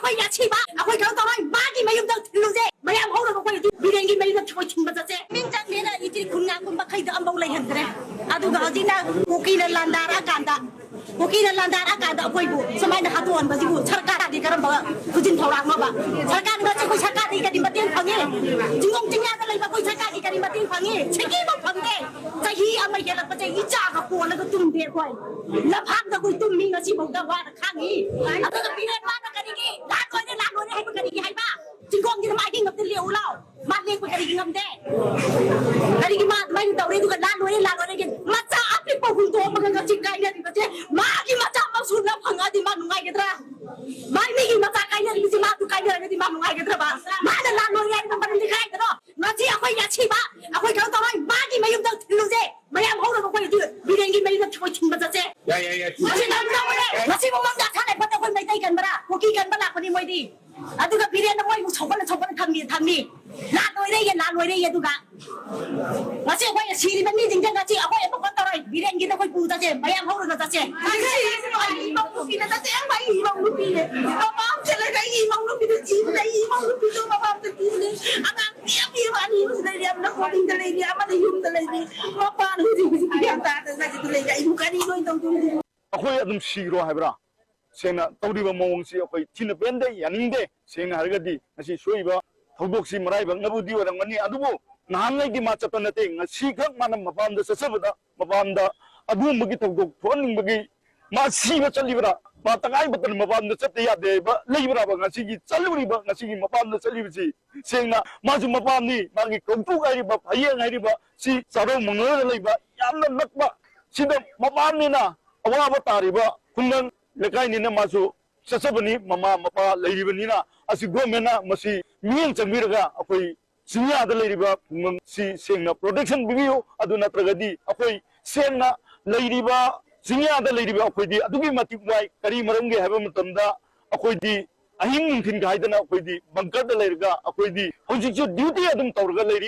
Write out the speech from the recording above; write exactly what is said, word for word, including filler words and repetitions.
ꯑꯩ ꯑꯁꯤꯕ ꯑꯩꯈꯣꯏ ꯀꯩꯅꯣ ꯇꯧꯔꯣꯏ, ꯃꯥꯒꯤ ꯃꯌꯨꯝꯗ ꯊꯤꯜꯂꯨꯁꯦ꯫ ꯃꯌꯥꯝ ꯍꯧꯔꯒ ꯑꯩꯈꯣꯏ ꯍꯧꯖꯤꯛ ꯕꯤꯔꯦꯟꯒꯤ ꯃꯌꯨꯝꯗ ꯑꯩꯈꯣꯏ ꯊꯤꯟꯕ ꯆꯠꯁꯦ꯫ ꯃꯤꯡ ꯆꯪꯗꯦꯅ ꯏꯆꯦ ꯈꯨꯟꯉꯥꯛꯄ ꯃꯈꯩꯗꯣ ꯑꯝꯐꯥꯎ ꯂꯩꯍꯟꯗ꯭ꯔꯦ꯫ ꯑꯗꯨꯒ ꯍꯧꯖꯤꯛꯅ ꯀꯨꯀꯤꯅ ꯂꯥꯟꯗꯥꯔꯛꯑꯀꯥꯟꯗ, ꯀꯨꯀꯤꯅ ꯂꯥꯟꯗꯥꯔꯛꯑꯀꯥꯟꯗ ꯑꯩꯈꯣꯏꯕꯨ ꯁꯨꯃꯥꯏꯅ ꯍꯥꯠꯇꯣꯛꯍꯟꯕꯁꯤꯕꯨ ꯁꯔꯀꯥꯔꯗꯤ ꯀꯔꯝꯕ ꯈꯨꯖꯤꯟ ꯊꯧꯔꯥꯡꯅꯣꯕ? ꯁꯔꯀꯥꯔꯅ ꯑꯩꯈꯣꯏ ꯁꯔꯀꯥꯔꯗꯒꯤ ꯀꯔꯤ ꯃꯇꯦꯡ ꯐꯪꯉꯤ? ꯆꯤꯡꯈꯣꯡ ꯆꯤꯡꯌꯥꯗ ꯂꯩꯕ ꯑꯩꯈꯣꯏ ꯁꯔꯀꯥꯔꯒꯤ ꯀꯔꯤ ꯃꯇꯦꯡ ꯐꯪꯉꯤ? ꯁꯤꯀꯤ ꯑꯃ ꯐꯪꯗꯦ꯫ ꯆꯍꯤ ꯑꯃ ꯍꯦꯜꯂꯛꯄꯁꯦ ꯏꯆꯥꯒ ꯀꯣꯜꯂꯒ ꯇꯨꯝꯗꯦ ꯑꯩꯈꯣꯏ꯫ ꯂꯝꯍꯥꯡꯗ ꯑꯩꯈꯣꯏ ꯇꯨꯝꯃꯤ, ꯉꯁꯤꯐꯥꯎꯗ ꯋꯥꯅ ꯈꯥꯡꯉꯤ꯫ ꯑꯗꯨꯒ ꯕꯤꯔꯦꯟ ꯃꯥꯅ ꯀꯔꯤꯒꯤ ꯂꯥꯟ ꯂꯣꯏꯔꯦ, ꯂꯥꯟ ꯂꯣꯏꯔꯦ ꯍꯥꯏꯕ ꯀꯔꯤꯒꯤ ꯍꯥꯏꯕ? ꯆꯤꯡꯈꯣꯡꯁꯤꯗ ꯃꯥ ꯑꯍꯤꯡ ꯑꯃꯇ ꯂꯦꯛꯎ ꯂꯥꯎ꯫ ꯃꯥ ꯂꯦꯛꯄ ꯀꯔꯤꯒꯤ ꯉꯝꯗꯦ? ꯀꯔꯤꯒꯤ ꯃꯥ ꯑꯗꯨꯃꯥꯏꯅ ꯇꯧꯔꯦ? ꯑꯗꯨꯒ ꯂꯥꯟ ꯂꯣꯏꯔꯦ, ꯂꯥꯟ ꯂꯣꯏꯔꯦꯒꯤ ꯃꯆꯥ ꯑꯄꯤꯛꯄ ꯍꯨꯟꯗꯣꯛꯑꯝꯃꯒ ꯉꯁꯤ ꯀꯥꯏꯅꯔꯤꯕꯁꯦ, ꯃꯥꯒꯤ ꯃꯆꯥ ꯃꯁꯨꯅ ꯐꯪꯉꯗꯤ ꯃꯥ ꯅꯨꯡꯉꯥꯏꯒꯗ꯭ꯔꯥ? ꯃꯥꯏ ꯃꯤꯒꯤ ꯃꯆꯥ ꯀꯥꯏꯅꯔꯤꯕꯁꯦ ꯃꯥꯗꯨ ꯀꯥꯏꯅꯔꯒꯗꯤ ꯃꯥ ꯅꯨꯡꯉꯥꯏꯒꯗ꯭ꯔꯕ? ꯃꯥꯅ ꯂꯥꯟ ꯂꯣꯏꯔꯦ ꯍꯥꯏꯔꯤꯕ ꯃꯔꯝꯗꯤ ꯀꯗꯥꯏꯗꯅꯣ? ꯉꯁꯤ ꯑꯩꯈꯣꯏ ꯑꯁꯤꯕ ꯑꯩꯈꯣꯏ ꯀꯩꯅꯣ ꯇꯧꯔꯣꯏ, ꯃꯥꯒꯤ ꯃꯌꯨꯝꯗ ꯊꯤꯜꯂꯨꯁꯦ꯫ ꯃꯌꯥꯝ ꯍꯧꯔꯒ ꯑꯩꯈꯣꯏ ꯍꯧꯖꯤꯛ ꯕꯤꯔꯦꯟꯒꯤ ꯃꯌꯨꯝꯗ ꯑꯩꯈꯣꯏ ꯊꯤꯟꯕ ꯆꯠꯁꯦ꯫ ꯌꯥꯏ, ꯌꯥꯏ, ꯌꯥꯏ꯫ ꯉꯁꯤ ꯅꯪ ꯂꯧꯔꯦ꯫ ꯉꯁꯤꯕꯨ ꯃꯪ ꯆꯥꯛ ꯁꯥꯟꯅ ꯐꯠꯇ ꯑꯩꯈꯣꯏ ꯃꯩꯇꯩ ꯀꯟꯕ꯭ꯔꯥ? ꯀꯨꯀꯤ ꯀꯟꯕ ꯂꯥꯛꯄꯅꯤ ꯃꯣꯏꯗꯤ꯫ ꯑꯗꯨꯒ ꯕꯤꯔꯦꯟꯅ ꯃꯣꯏꯕꯨ ꯁꯧꯒꯠꯂ ꯁꯧꯒꯠꯂ ꯊꯝꯃꯤ, ꯊꯝꯃꯤ꯫ ꯂꯥꯟ ꯂꯣꯏꯔꯦꯌꯦ, ꯂꯥꯟ ꯂꯣꯏꯔꯦꯌꯦ꯫ ꯑꯗꯨꯒ ꯉꯁꯤ ꯑꯩꯈꯣꯏꯅ ꯁꯤꯔꯤꯕ ꯃꯤꯁꯤꯡꯁꯦ ꯉꯁꯤ ꯑꯩꯈꯣꯏ ꯑꯃꯨꯛ ꯀꯩꯅꯣ ꯇꯧꯔꯣꯏ꯫ ꯕꯤꯔꯦꯟꯒꯤꯗ ꯑꯩꯈꯣꯏ ꯄꯨ ꯆꯠꯁꯦ, ꯃꯌꯥꯝ ꯍꯧꯔꯒ ꯆꯠꯁꯦ꯫ ꯑꯩꯒꯤ ꯏꯃꯧ ꯅꯨꯄꯤꯅ ꯆꯠꯁꯦ, ꯑꯩꯒꯤ ꯏꯃꯧ ꯅꯨꯄꯤꯅꯦ꯫ ꯃꯄꯥꯝ ꯆꯠꯂꯒ ꯑꯩꯒꯤ ꯏꯃꯧ ꯅꯨꯄꯤꯗ ꯊꯤꯕꯅꯦ, ꯑꯩꯒꯤ ꯏꯃꯧ ꯅꯨꯄꯤꯗꯣ ꯃꯄꯥꯝꯗ ꯊꯤꯕꯅꯦ꯫ ꯑꯉꯥꯡ ꯄꯤꯛꯄ ꯑꯅꯤ ꯑꯃꯁꯨ ꯂꯩꯔꯤ, ꯑꯃꯅ ꯕꯣꯔꯗꯤꯡꯗ ꯂꯩꯔꯤ, ꯑꯃꯅ ꯌꯨꯝꯗ ꯂꯩꯔꯤ꯫ ꯃꯄꯥꯅ ꯍꯧꯖꯤꯛ ꯍꯧꯖꯤꯛ ꯒ꯭ꯌꯥꯟ ꯇꯥꯗꯅ ꯂꯩꯔꯤ꯫ ꯑꯩꯕꯨ ꯀꯔꯤ ꯂꯣꯏ ꯇꯧꯗꯣꯏꯅꯣ? ꯑꯩꯈꯣꯏ ꯑꯗꯨꯝ ꯁꯤꯔꯣ ꯍꯥꯏꯕ꯭ꯔꯥ? ꯁꯦꯡꯅ ꯇꯧꯔꯤꯕ ꯃꯑꯣꯡꯁꯤ ꯑꯩꯈꯣꯏ ꯊꯤꯅ ꯄꯦꯟꯗꯦ, ꯌꯥꯅꯤꯡꯗꯦ꯫ ꯁꯦꯡꯅ ꯍꯥꯏꯔꯒꯗꯤ ꯉꯁꯤ ꯁꯣꯛꯏꯕ ꯊꯧꯗꯣꯛꯁꯤ ꯃꯔꯥꯏꯕꯛꯅꯕꯨꯗꯤ ꯑꯣꯏꯔꯝꯒꯅꯤ, ꯑꯗꯨꯕꯨ ꯅꯍꯥꯟꯉꯩꯗꯤ ꯃꯥ ꯆꯠꯄ ꯅꯠꯇꯦ꯫ ꯉꯁꯤꯈꯛ ꯃꯥꯅ ꯃꯄꯥꯝꯗ ꯆꯠꯆꯕꯗ, ꯃꯄꯥꯝꯗ ꯑꯗꯨꯒꯨꯝꯕꯒꯤ ꯊꯧꯗꯣꯛ ꯊꯣꯛꯍꯟꯅꯤꯡꯕꯒꯤ ꯃꯥ ꯁꯤꯕ ꯆꯠꯂꯤꯕ꯭ꯔꯥ? ꯃꯥ ꯇꯉꯥꯏ ꯐꯗꯅ ꯃꯄꯥꯝꯗ ꯆꯠꯇ ꯌꯥꯗꯦ ꯍꯥꯏꯕ ꯂꯩꯕ꯭ꯔꯥꯕ? ꯉꯁꯤꯒꯤ ꯆꯠꯂꯨꯔꯤꯕ, ꯉꯁꯤꯒꯤ ꯃꯄꯥꯝꯗ ꯆꯠꯂꯤꯕꯁꯤ ꯁꯦꯡꯅ ꯃꯥꯁꯨ ꯃꯄꯥꯝꯅꯤ, ꯃꯥꯒꯤ ꯀꯧꯇ꯭ꯔꯨꯛ ꯍꯥꯏꯔꯤꯕ, ꯐꯌꯦꯡ ꯍꯥꯏꯔꯤꯕ ꯁꯤ ꯆꯥꯔꯣꯡ ꯃꯪꯅꯔꯒ ꯂꯩꯕ ꯌꯥꯝꯅ ꯅꯛꯄ, ꯁꯤꯗ ꯃꯄꯥꯝꯅꯤꯅ ꯑꯋꯥꯕ ꯇꯥꯔꯤꯕ ꯈꯨꯡꯒꯪ ꯂꯩꯀꯥꯏꯅꯤꯅ ꯃꯥꯁꯨ ꯆꯠꯆꯕꯅꯤ, ꯃꯃꯥ ꯃꯄꯥ ꯂꯩꯔꯤꯕꯅꯤꯅ꯫ ꯑꯁꯤ ꯒꯣꯔꯃꯦꯟꯅ ꯃꯁꯤ ꯃꯤꯠꯌꯦꯡ ꯆꯪꯕꯤꯔꯒ ꯑꯩꯈꯣꯏ ꯆꯤꯡꯌꯥꯗ ꯂꯩꯔꯤꯕ ꯈꯨꯡꯒꯪꯁꯤ ꯁꯦꯡꯅ ꯄ꯭ꯔꯣꯇꯦꯛꯁꯟ ꯄꯤꯕꯤꯌꯨ꯫ ꯑꯗꯨ ꯅꯠꯇ꯭ꯔꯒꯗꯤ ꯑꯩꯈꯣꯏ ꯁꯦꯡꯅ ꯂꯩꯔꯤꯕ, ꯆꯤꯡꯌꯥꯗ ꯂꯩꯔꯤꯕ ꯑꯩꯈꯣꯏꯗꯤ ꯑꯗꯨꯛꯀꯤ ꯃꯇꯤꯛ ꯋꯥꯏ꯫ ꯀꯔꯤ ꯃꯔꯝꯒꯤ ꯍꯥꯏꯕ ꯃꯇꯝꯗ ꯑꯩꯈꯣꯏꯗꯤ ꯑꯍꯤꯡ ꯅꯨꯡꯊꯤꯟ ꯈꯥꯏꯗꯅ ꯑꯩꯈꯣꯏꯗꯤ ꯕꯪꯀꯔꯗ ꯂꯩꯔꯒ ꯑꯩꯈꯣꯏꯗꯤ ꯍꯧꯖꯤꯛꯁꯨ ꯗ꯭ꯌꯨꯇꯤ ꯑꯗꯨꯝ ꯇꯧꯔꯒ ꯂꯩꯔꯤ꯫